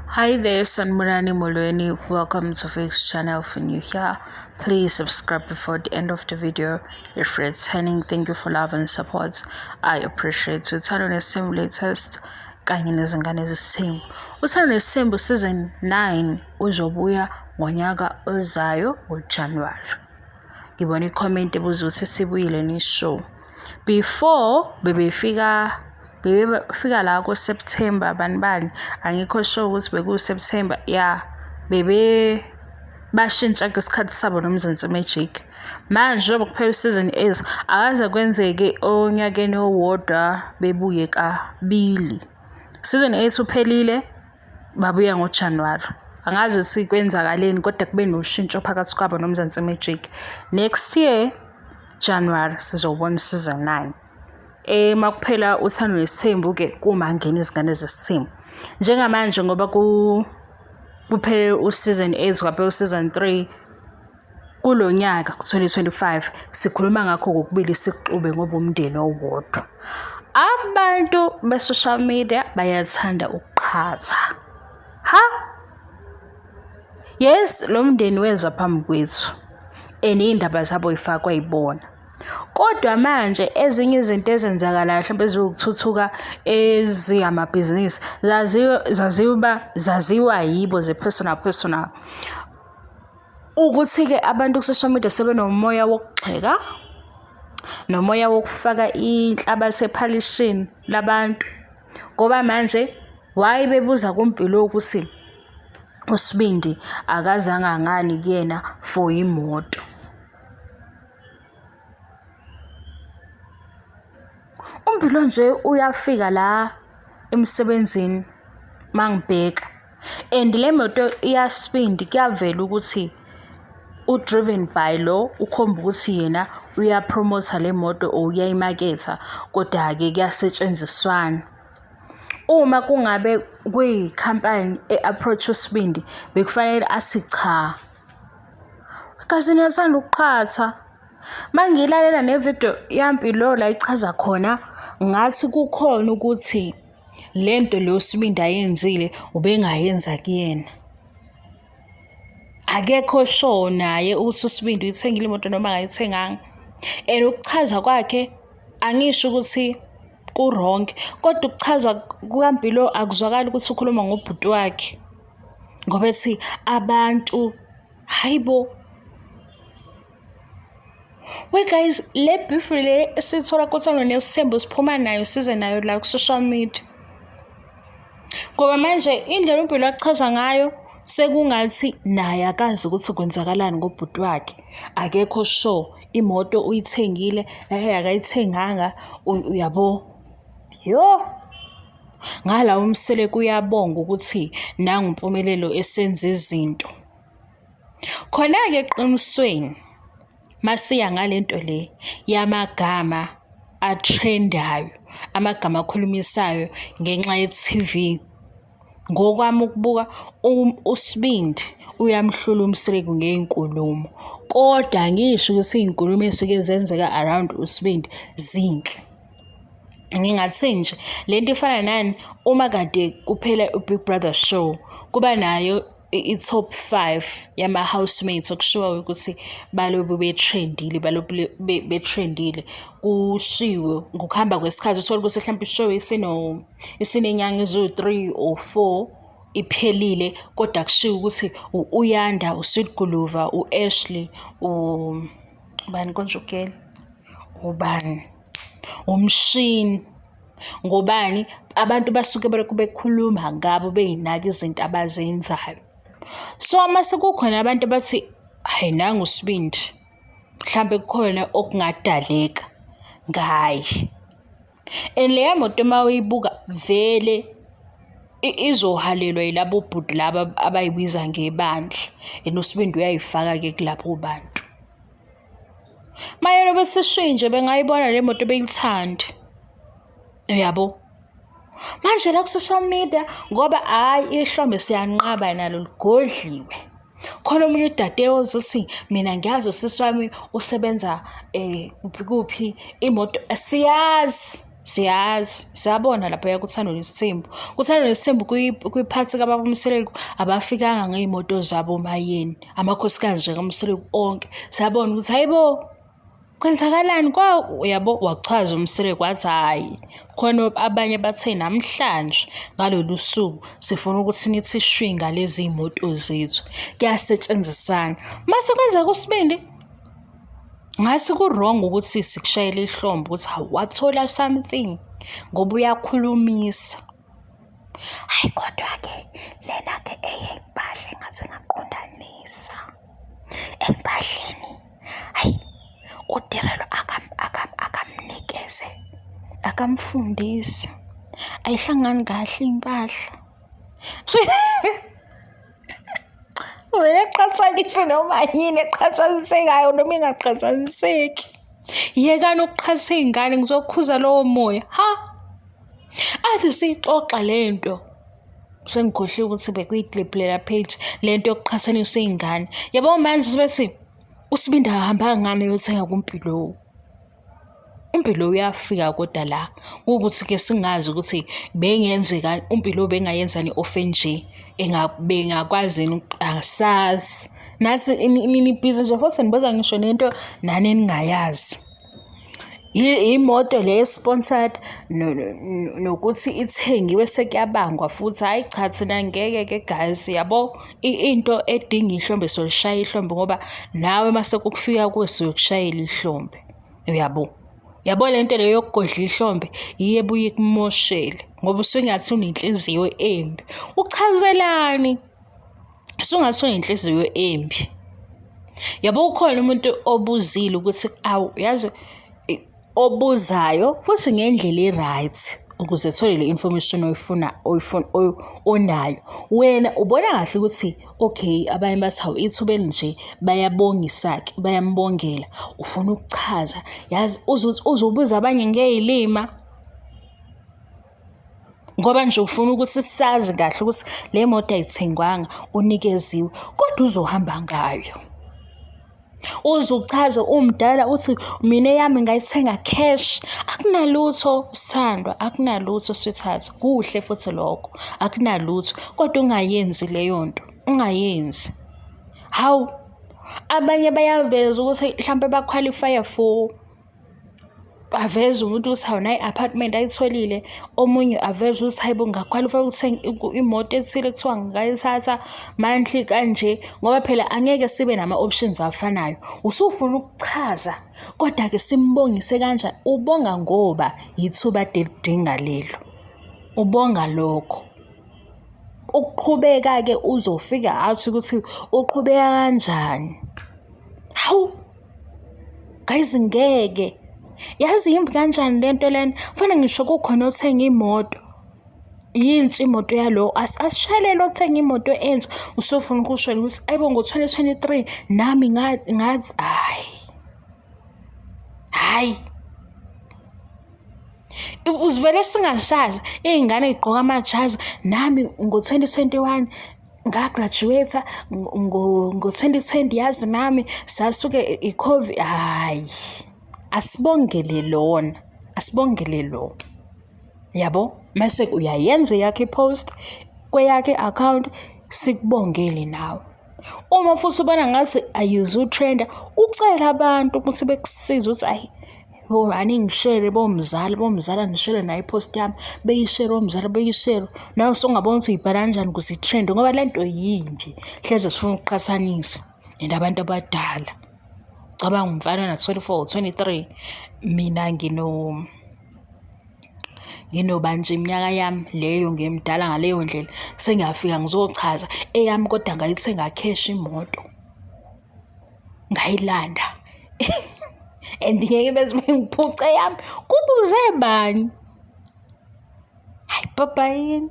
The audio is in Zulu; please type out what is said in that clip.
Hi there, Sanibonani Molweni. Welcome to Fix channel. If you're new here, please subscribe before the end of the video. If you're returning, thank you for love and support. I appreciate you. Uthando Nesithembu latest kanye nezingane zesithembu. Uthando Nesithembu season 9 uzobuya ngonyaka ozayo ngoJanuary. Ngibona i-comment ebuza ukuthi sibuyile ni show. Before bebefika la ko-September bani bani, angikho sure ukuthi bekuwu-September, ya bebe bashintsha isikhathi sabo noMzansi Magic. Manje njengoba kuphela u-season 8 akaze kwenzeke onyakeni owodwa bebuye kabili. Season 8 uphelile, babuya ngoJanuwari. Angazi ukuthi kwenzakaleni kodwa kube noshintsho phakathi kwabo noMzansi Magic. Next year January sizobona u-season 9. Uma kuphela Uthando Nesithembu-ke kuma ngena Izingane Zesithembu. Njengamanje ngoba kuphele u-season 8 kwaphela u-season 3 kulo nyaka ku-2025 sikhuluma ngakho kokubili sikuxube ngoba umndeni owodwa. Abantu be-social media bayathanda ukuqhatha. Ha? Yes, lo mndeni weza phambi kwethu and iy'ndaba zabo y'fakwa yibona. Kodwa manje ezinye izinto ezenzakalayo mhlawumbe eziwukuthuthuka eziyamabhizinisi zaziwa zaziwa yibo ze-personal personal. Ukuthi-ke abantu ku-social media sebenomoya wokugxeka nomoya wokufaka inhlabathi ephalishini labantu. Ngoba manje why bebuza kuMpilo ukuthi uSibindi akazange ngani kuyena for imoto. UMpilo nje uyafika la emsebenzini mangibheka and le moto iyaSibindi, kuyavela ukuthi u-driven by lo ukhomba ukuthi yena uyaphromotha le moto or uyayimaketha, koda-ke kuyasetshenziswana. Uma kungabe kuyikhampani e-approach uSibindi bekufanele athi cha. Kazi niyathanda ukuqhatha. Uma ngiyilalela ne-video yaMpilo la ichaza khona ngathi kukhona ukuthi le nto le uSibindi ayenzile ubengayenza kuyena. Akekho sure naye ukuthi uSibindi uyithengile imoto noma akayithenganga. And ukuchaza kwakhe angisho ukuthi ku-wrong, kodwa ukuchaza kukaMpilo akuzwakali ukuthi ukhuluma ngobhuti wakhe. Ngoba ethi abantu, hhayi bo. We guys, le beef le esiyithola kuThando Nesithembu siphuma nayo size nayo la ku-social media. Ngoba manje indlela uMpilo achaza ngayo sekungathi naye akazi ukuthi kwenzakalani ngobhuti wakhe. Akekho sure imoto uyithengile, ehhe akayithenganga, uyabo. Yo! Ngala uMseleku uyabonga ukuthi nangu uMpumelelo esenza izinto. Khona-ke eqinisweni masiya ngalento le yamagama athrendayo, amagama akhulumisayo ngenxa ye-TV. Ngokwami ukubuka uSibindi uyamhlula uMseleku ngey'nkulumo, kodwa angisho ukuthi iy'nkulumo ey'suke zenzeka around uSibindi zinhle. Ngingathi nje le nto ifana nani, uma kade kuphela u-Big Brother show kuba nayo i-top 5 yama-housemates okushiwo ukuthi balobe betrendile, balobe betrendile. Kushiwo ngokuhamba kwesikhathi uthole ukuthi hlampe i-show isinenyanga eziwu-3 or 4 iphelile, kodwa kushiwo ukuthi u-Uyanda, uSweet Guluva, u-Ashley, ubani konje ugirl? Ubani? Umshini. Ngobani? Abantu basuke belokhu bekhuluma ngabo bey'naka izinto abazenzayo. So uma sekukhona abantu abathi hhayi nangu uSibindi, mhlampe kukhona okungadaleka ngaye. And leya moto uma uyibuka vele izohalelwa yilabo bhuti laba abayibiza ngebandla and uSibindi uyayifaka-ke kulabo bantu. Mayelo besishintshe bengayibona le moto beyithanda. Uyabo? Manje la ku-social media ngoba hhayi ihlombe siyanqaba nalo ligodliwe. Khona omunye udade ozothi mina ngiyazi usisi wami usebenza kuphi kuphi imoto siyazi. Siyazi, siyabona laphaya kuThando Nesithembu. KuThando Nesithembu kwiphathi kababa uMseleku abafikanga ngey'moto zabo oMayeni, amakhosikazi nje kaMseleku onke. Siyabona ukuthi hhayi bo, kwenzakalani kwa uyabo wachaza uMseleku wathi hhayi khona abanye bathe namhlanje ngalolu suku sifuna ukuthi nithi shwi ngalezi moto zethu. Kuyasetshenzisana. Mase kwenzeka uSibindi Ngathi ku-wrong ukuthi sikushayele ihlombe ukuthi hawu wathola something ngoba uyakhulumisa. Hhayi kodwa-ke lena-ke eyempahla engaze ngaqondanisa empahleni, hhayi uTirelo akamnikeze, akamfundise. Ayihlangani kahle iy'mpahla. Uvele eqhathanise noma yini eqhathanisekayo noma ingaqhathaniseki. Yekani ukuqhatha iy'ngane ngizokhuza lowo moya. Ha! Athi siyixoxa le nto. Sengikhohliwe ukuthi bekuyi-clip lela page le nto yokuqhathanisa iy'ngane. Yabo manje sebethi uSibindi akahambanga ngani eyothenga kuMpilo. UMpilo uyafika kodwa la kuwukuthi-ke singazi ukuthi bengenzeka uMpilo bengayenzani i-off enje bengakwazi yini asazi. Nathi nibhizi nje futhi nibuza ngisho nento nani eningayazi. Imoto le e-sponsored nokuthi ithengiwe sekuyabangwa futhi hhayi cha thina ngeke-ke guys yabo. Into edinga ihlombe solishaya ihlombe ngoba nawe mase kukufika kuwe siyokushayela ihlombe. Uyabo? Yabo le nto leyo yokugodla ihlombe yiyo ebuye ikumoshele ngoba usungathi unenhliziyo embi. Uchazelani? Usungathi unenhliziyo embi. Yabo ukhona umuntu obuzile ukuthi awu yazi obuzayo futhi ngendlela e-right ukuze ethole le information oyifuna oyifuna onayo. Wena ubona kahle ukuthi okay abanye bathi hawu ithuba elinje bayabongisa-ke bayambongela ufuna ukuchaza yazi uzobuza abanye ngey'lima ngoba nje ufuna ukuthi sazi kahle ukuthi le moto ayithengwanga unikeziwe kodwa uzohamba ngayo. Uze uchaze umdala uthi mina eyami ngayithenga cash. Akunalutho sithandwa, akunalutho sweetheart. Kuhle futhi lokho, akunalutho. Kodwa ungayenzi leyo nto, ungayenzi. Hawu, abanye bayaveza ukuthi hlampe ba-qualify-a for aveze umuntu ukuthi hawu nayi i-apartment ayitholile, omunye aveze ukuthi hayi bo ngingakhwalifa ukuthenga imoto ethile kuthiwa ngingayithatha monthly kanje, ngoba phela angeke sibe nama-options afanayo. Usufuna ukuchaza, kodwa-ke simbongise kanjani? Ubonga ngoba yithuba ade elidinga lelo, ubonga lokho. Ukuqhubeka-ke uzofika athi ukuthi uqhubeka kanjani. Hawu! Guys ngeke. Yazi yimbi kanjani le nto lena? Kufanele ngisho kukhona othenga imoto. Yintsha imoto yalo asishayelele othenga imoto entsha. Usufuna ukusho ukuthi ayibo ngo-2023 nami ngathi hhayi. Hhayi. Uzivele singasazi iy'ngane y'gqoka amajazi nami ngo-2021 ngagraduate ngo-2020 yazi nami sasuke i-COVID hhayi asibongele lona asibongele lo yabo mase uyayenza eyakho i-post kweyakho i-account sikubongele nawe uma futhi ubona ngathi ayuzutrenda ucele abantu ukuthi bekusize ukuthi ayi Bo aningishere bomzala bomzala nishere nayo i-post yami beyishere omzala beyishere nawe usungabona ukuthi uyibhala kanjani ukuze i-trend ngoba le nto yimbi hleze sifuna ukuqhathanisa and abantu abadala cabanga umfana na-24 23 mina ngino nginoba nje iminyaka yami leyo ngimdala ngaleyo ndlela sengiyafika ngizochaza eyami kodwa ngayithenga cash imoto ngayilanda and ngeke beze bengiphuce yami kubuze bani hayi bye bye.